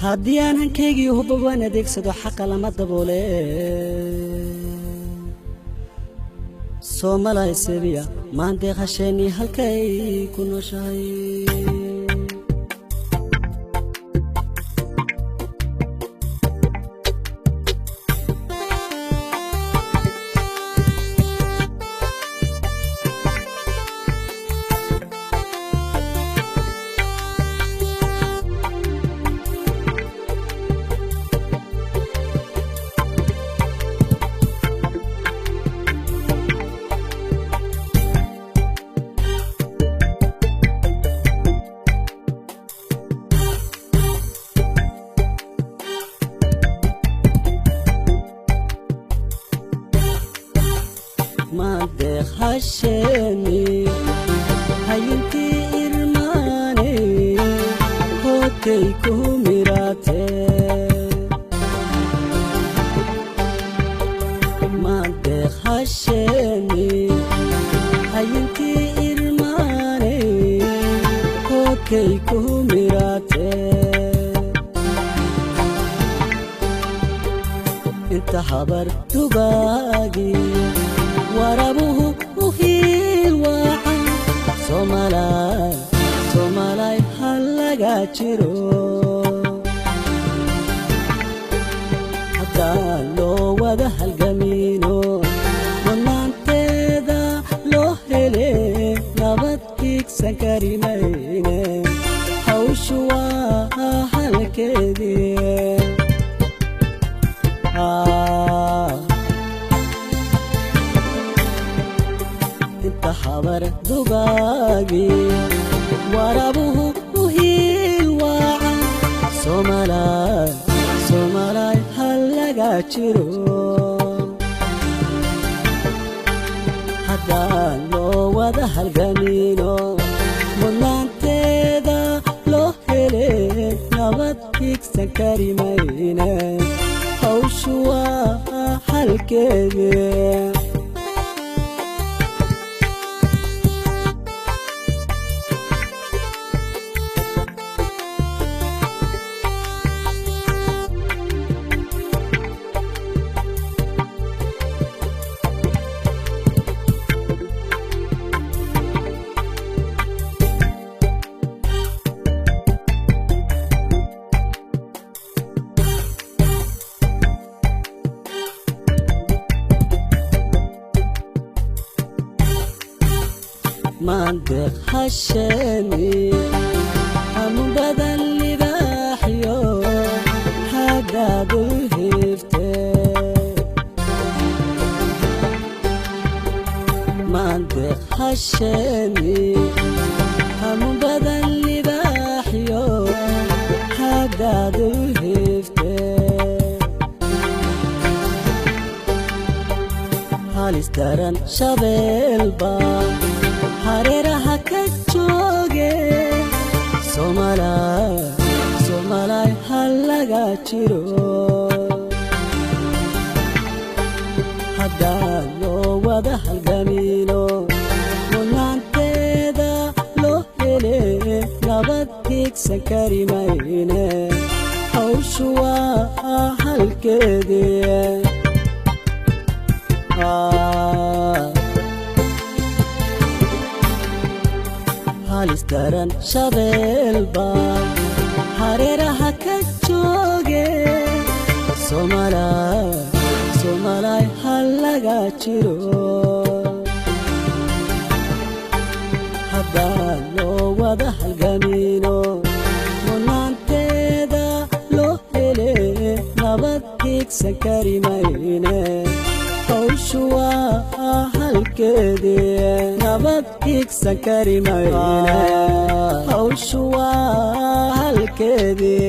Haddii aan hankaygii hubba waan adeegsado, xaqa lama daboole. Soomalay sebiya maandeeq hasheenii halkay ku nooshahay. Maandeeq hasheeni hayintii irmaane hootay ku miraate. Maandeeq hasheeni hayintii irmaane hootay ku miraate. Inta habar dugaagi warabuhu u hiilwaaca, Soomaalay Soomaalay ha laga jiro. Haddaan loo wada halgamino, mudnaanteeda loo hele, nabad higsan kari mayne. Hawshu waa halkeedii. Inta habar dugaagi warabuhu u hiilwaaca, Soomaalay Soomaalay ha laga jiro. Haddaan loo wada halgamino, mudnaanteeda loo hele, nabad higsan kari mayne. Hawshu waa halkeedii. Maandeeq hasheeni hamu badan libaaxyo hadaad u hifte. Maandeeq hasheeni hamu badan libaaxyo hadaad u hifte. Halis daran shabeelba hareeraha ka jooge. Soomaalay Soomaalay ha laga jiro. Haddaan loo wada halgamino, mudnaanteeda loo hele, nabad higsan kari mayne. Hawshu waa halkeedii. Halis daran shabeelba hareeraha ka jooge. Soomaalay Soomaalay ha laga jiro. Haddaan loo wada halgamino, mudnaanteeda loo hele, nabad higsan kari mayne. Hawshu waa halkeedii. Nabad higsan kari mayne. Hawshu waa halkeedii.